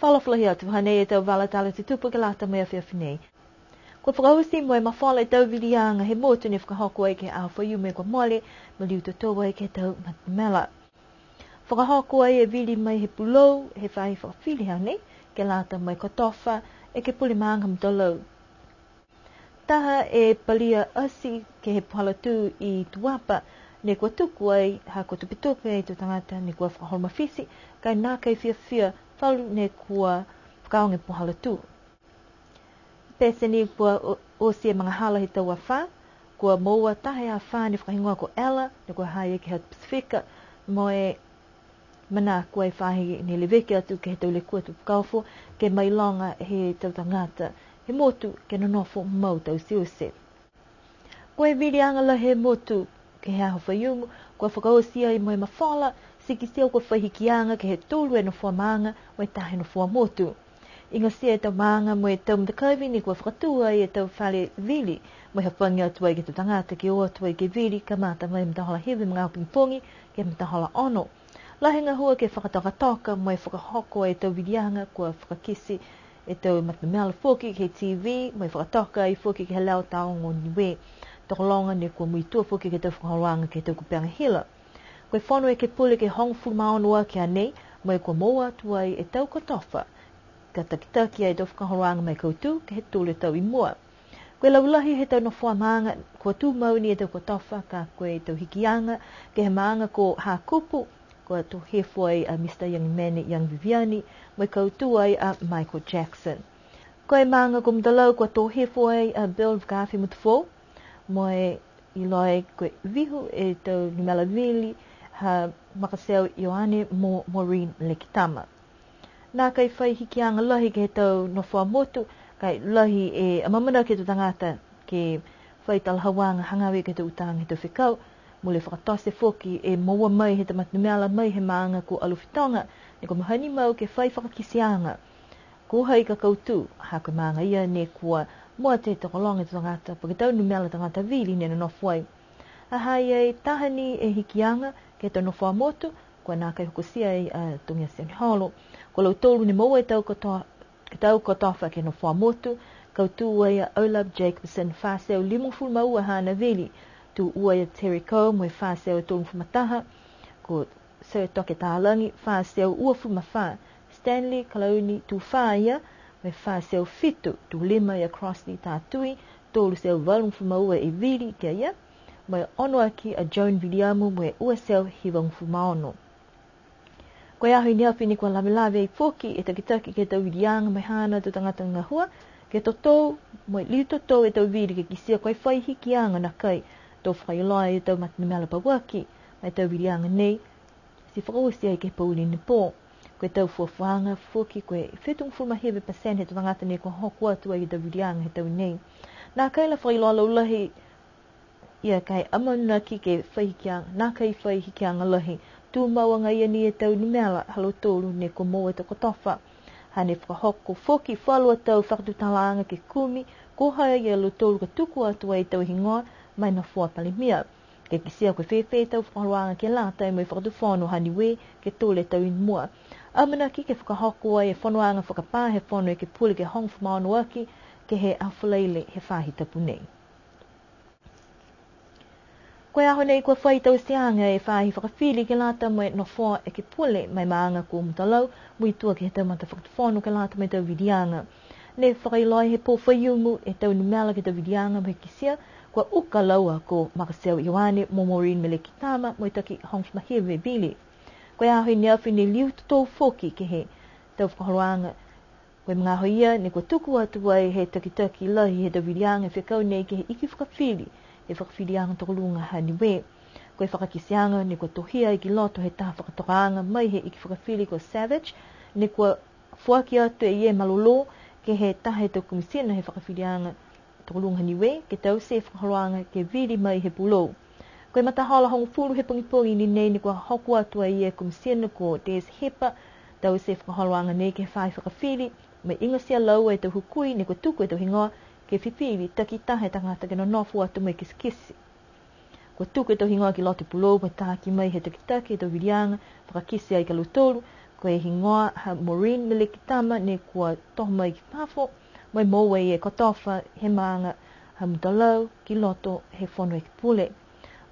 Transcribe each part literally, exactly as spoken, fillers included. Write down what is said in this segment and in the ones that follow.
Fakaalofa lahi atu, hanei e tau vala tala tutupu ke lata mo e afiafi nei. Kua fakaoti mo e mafola e tau viliaga he motu ne fakahoko ai ke he aho Faiumu kua mole, mo e liu totou ai ke he tau matamela. Fakahoko ai e vili mai he pulou, he faahi fakafili he aho nei, ke lata mo e kotofa, ekepule maaga Mutalau. Taha e palia ati ke he puhala tū i Tuapa, ne kua tuku ai ha kua tupetupe e tau tagata ne kua fakaholo mafiti, ka e nākai fiafia falu ne kua fakaaoga e puhala tū. Pete ni kua o-, oti e magahala he tau afā, kua moua taha e afā ne fakahigoa ko Ella, ne kua ha i ai ke he Pasifika, mo e manako e faahi ne leveki atu ke he tau lekua tupu kaofo, ke mailoga he tau tagata he motu ke nonofo mau tauteute. Ko e viliaga lahi he motu ke he aho Faiumu, kua fakaoti ai mo e mafola, ti kitia kua fai hikiaga ke he tolu e nofoa maaga, mo e taha e nofoa motu. Igatia e tau maaga mo e tau matakavi ne kua fakatū ai e tau fale vili, mo e hafagi atu ai ke he tau tagata ke o atu ai ke vili, kamata mai he matahola hiva he magaaho pogipogi, ke he matahola ono. Lahi e gahua ke fakatokatoka mo e fakahoko e tau viliaga, kua fakakite e tau matamela foki ke he T V, mo e fakatoka ai foki ke he Leo Taogo Niue. Tokologa ne kua muitua foki ke he tau fakaholoaga ke he tau kupega hila. Ko e Fono Ekepule ke hogofulu ma ono aki a nei, mo e kua moua atu ai e tau kotofa, ka takitaki ai e tau fakaholoaga ma e kautū ke he tolu e tau i mua. Ko e laulahi he tau nofoa maaga, kua tumau ni e tau kotofa, ka ko e tau hikiaga ke he maaga ko Hakupu, kua to hifo ai a Mister Young Mene Young Viviani, mo e kautū ai a Michael Jackson. Ko e maaga ko Mutalau, kua to hifo ai a Bill Vakafe Motufoou, mo e iloa ai ko e vihu e tau numela vili ha Makaseo Ioane mo Maureen Lekitama. Nākai fai hikiaga lahi ke he tau nofoa motu, ka e lahi e amaamanaki he tau tagata ke fai talahauaga hagaao ke he tau utaga he tau fekau, mo e fakatote foki e moua mai he tau matanumela mai he maaga ko Alofi Toga, ne kua mahani mau ke fai fakakiteaga. Ko hai ka kautū, ha ko e maaga ia ne kua mua atu e tokologa he tau tagata, po ke tau numela tagata vili ne nonofo ai. Ha ha i ai taha ni e hikiaga ke he tau nofoa motu, kua nākai hokotia ai a Togia Sioneholo. Ko lautolu ne moua e tau koto-, tau kotofa ke he nofoa motu, kautū ai a Olaf Jacobsen, fā e teau limagofulu ma ua haana vili, tū ua ai a Terry Coe mo e fā e teau tolugofulu ma taha, ko Sir Toke Talagi, fā e teau uafulu ma fā, Stanley Kalauni, tū fā ia, mo e fā e teau fitu, tū lima ia Crossley Tatui, tolu e teau valugofulu ma ua e vili ki a ia, mo e ono aki a Joan Viliamu mo e ua e teau hivagofulu ma ono. Ko e aho i ne afi ni kua lavelave ai foki e takitaki ke he tau viliaga mo e haana tau tagata gahua, ke totou, mo e liu totou e tau vili ke kitia ko e fai hikiaga nākai to fakailoa e tau matanumela pauaki, mo e tau viliaga nei, ti fakaoti ai ke he pouli ne pō. Ko e tau fuafuaaga foki ko e fitugofulu ma hiva pasene he tau tagata nei kua hoko atu ai ke he tau viliaga he tau nei. Nākai la fakailoa laulahi ia ka e amanaki ke fai hikiaga, nākai fai hikiaga lahi. Tumau agaia ni e tau numela ha lautolu ne kua moua e tau kotofa. Hane fakahoko foki falu a tau fakatutalaaga ke kumi, ko hai ia lautolu ka tuku atu ai e tau higoa ma e nofoa Palemia. Ke kitia ko e fēfē e tau fakaholoaga ke lata mo e Fakatufono ha Niue ke tolu e tau i mua. Amanaki ke fakahoko ai e fonoaga fakapā he Fono Ekepule ke hogofulu ma ono aki ke he aho Falaile he faahi tapu nei. Ko e aho nei kua fai tauteaga e faahi fakafili ke lata mo e nofoa Ekepule ma e maaga ko Mutalau, muitua ke he tau matafakatufono ke lata mo e tau viliaga. Ne fakailoa he pō Faiumu e tau numela ke he tau viliaga mo e kitia, kua uka laua ko Makaseo Ioane mo Maureen Melekitama mo e taki hogofulu ma hiva e vili. Ko e aho i ne afi ne liu totou foki ke he tau fakaholoaga. Ko e magaaho ia ne kua tuku atu ai he takitaki lahi he tau viliaga e fekau nei ke he iki fakafili he fakafiliaga tokoluga ha Niue. Ko e fakakiteaga ne kua tohia ai ki loto he taha fakatokaaga mai he iki fakafili ko Savage, ne kua foaki atu e ia e malolō ke he taha he tau komisina he fakafiliaga tokoluga Niue, ke taute e fakaholoaga ke vili mai he pulou. Ko e matahola hogofulu he pogipogi ni nei ne kua hoko atu ai e Komisina ko Des Hipa, taute e fakaholoaga nei ke he faahi fakafili, mo e igatia laua e tau hukui ne kua tuku e tau higoa ke fifili takitaha e tagata ke nonofo atu mo e kitekite. Kua tuku e tau higoa ki loto pulou mo e taki mai he takitaki he tau viliaga, fakakite ai ki a lautolu, Ko e higoa ha Maureen Melekitama ne kua toho mai ki fafo, mo e moua e kotofa he maaga ha Mutalau ki loto he Fono Ekepule.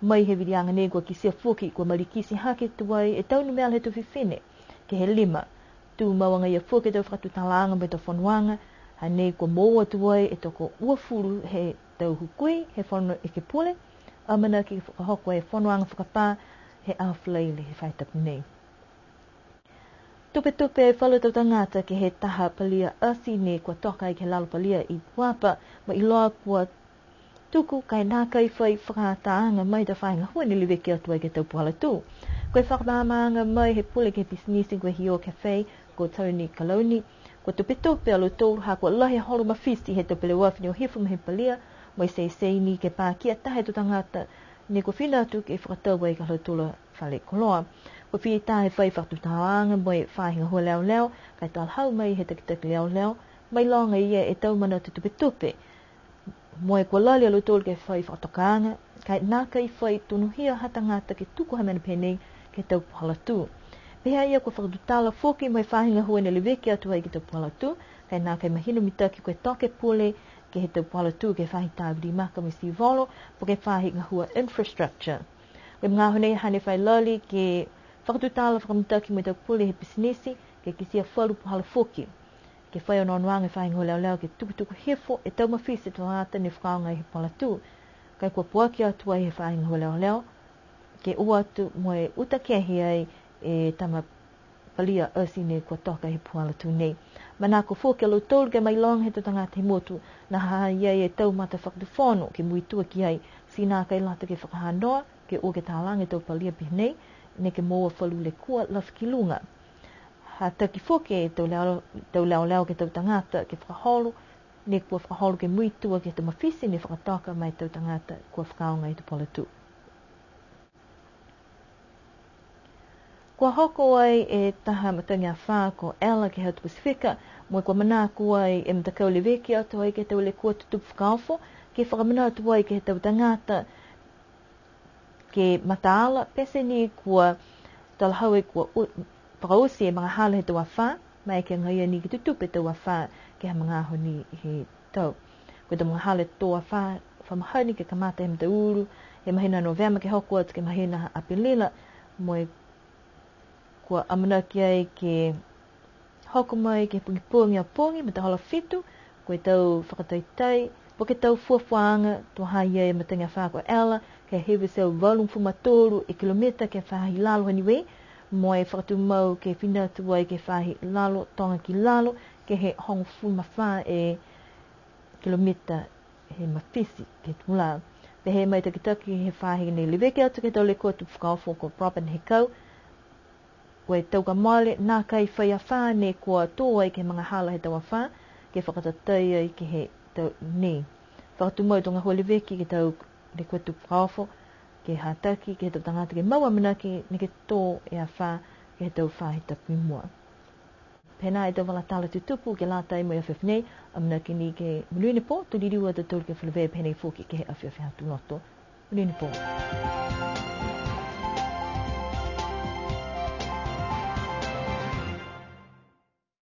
Mai he viliaga nei kua kitia foki kua malikiti hake tuai e tau numela he tau fifine ke he lima. Tumau agaia foki e tau fakatutalaaga mo e tau fonoaga, ha ne kua moua tuai e toko uafulu he tau hukui he Fono Ekepule, amanaki ke fakahoko e fonoaga fakapā he aho Falaile he faahi tapu nei. Tupetupe falu tau tagata ke he taha palia ati ne kua toka ai ke he lalo palia i Puapa, mo e iloa kua tuku ka e nākai fai fakaatāaga mai he tau faahi gahua ne leveki atu ai ke he tau puhala tū. Ko e fakamaamaaga mai he pule ke he pisinisi ko e Hio Cafe, ko Tony Kalauni, kua tupetupe a lautolu ha kua lahi e holo mafiti he tau peleoafi ne o hifo mai he palia, mo e teitei ni ke pakia taha e tau tagata ne kua fina atu ke fakatau ai ke he ha lautolu a fale koloa. Kua fita he fai fakatutalaaga mo e faahi gahua leoleo, ka e talahau mai he takitaki leoleo, mailoga e ia e tau manatu tupetupe. Mo e kua lali a lautolu ke fai fakatokaaga, ka e nākai fai tonuhia ha tagata ke tuku ha mena pehē nei ke he tau puhala tū. Pehē a ia kua fakatutala foki mo e faahi gahua ne leveki atu ai ke he tau puhala tū, ka e nākai mahino mitaki ko e toka e pule ke he tau puhala tū ke he faahi tāvili maka mo e tivolo, po ke faahi gahua infrastructure. Ko e magaaho nei hane fai lali ke fakatutala fakamitaki mo e tau pule he pisinisi, ke kitia falu puhala foki. Ke fai onoonoaga e faahi gahua leoleo ke tukutuku hifo e tau mafiti he tau tagata ne fakaaoga he puhala tū. Ka e kua poaki atu ai he faahi gahua leoleo, ke o atu mo e uta kehe ai e tama palia ati ne kua toka he puhala tū nei. Manako foki a lautolu ke mailoga he tau tagata he motu, nā ha ha i ai e tau matafakatufono ke muitua ki ai, ti nākai lata ke fakahanoa, ke o ke talaga e tau palia pehē nei, neke moua falu lekua lafi ki luga. Hataki foki e tau leo-, tau leoleo ke he tau tagata ke fakaholo, ne kua fakaholo ke muitua ke he tau mafiti ne fakatoka ma e tau tagata kua fakaaoga e tau puhala tū. Kua hoko ai e taha matagi afā ko Ella ke he atu Pasifika, mo e kua manako ai e matakau leveki atu ai ke he tau lekua tutupu fakaofo, ke fakamanatu ai ke he tau tagata ke mataala, pete ni kua talahau e kua u-, fakaoti e magahala he tau afā, maeke agaia ni ke tutupu e tau afā ke he magaaho ni he tau. Ko e tau magahala he tau afā, fa mahani ke kamata he mataulu he mahina Novema ke hoko atu ke he mahina Apelila, mo e kua amanaki ai ke hoko mai ke he pogipogi a pogi, matahola fitu, ko e tau fakataitai, po ke tau fuafuaaga, to ha i ai e matagi afā ko Ella, ke he hiva e teau valugofulu ma tolu e kilomita ke he faahi lalo ha Niue, mo e fakatumau ke fina atu ai ke he faahi lalo, toga ki lalo, ke he hogofulu ma fā e kilomita he mafiti ke he tulā. Pehē mai e takitaki he faahi ne leveki atu ke he tau lekua tupu fakaofo ko Robin Hekau, ko e tau kua mole, nākai fai afā ne kua tō ai ke he magahala he tau afā, ke fakatatai ai ke he tau nei. Fakatumau e tau gahua leveki ke he tau lekua tupu fakaofo, ke hataki ke he tau tagata ke mau amanaki neke tō e afā ke he tau faahi tapu i mua. Pehē nā e tau vala tala tutupu ke lata mo e afiafi nei, amanaki ni ke monuina e pō, to liliu a tautolu ke feleveia pehē nei foki ke he afiafi Aho Tuloto. Monuina e pō.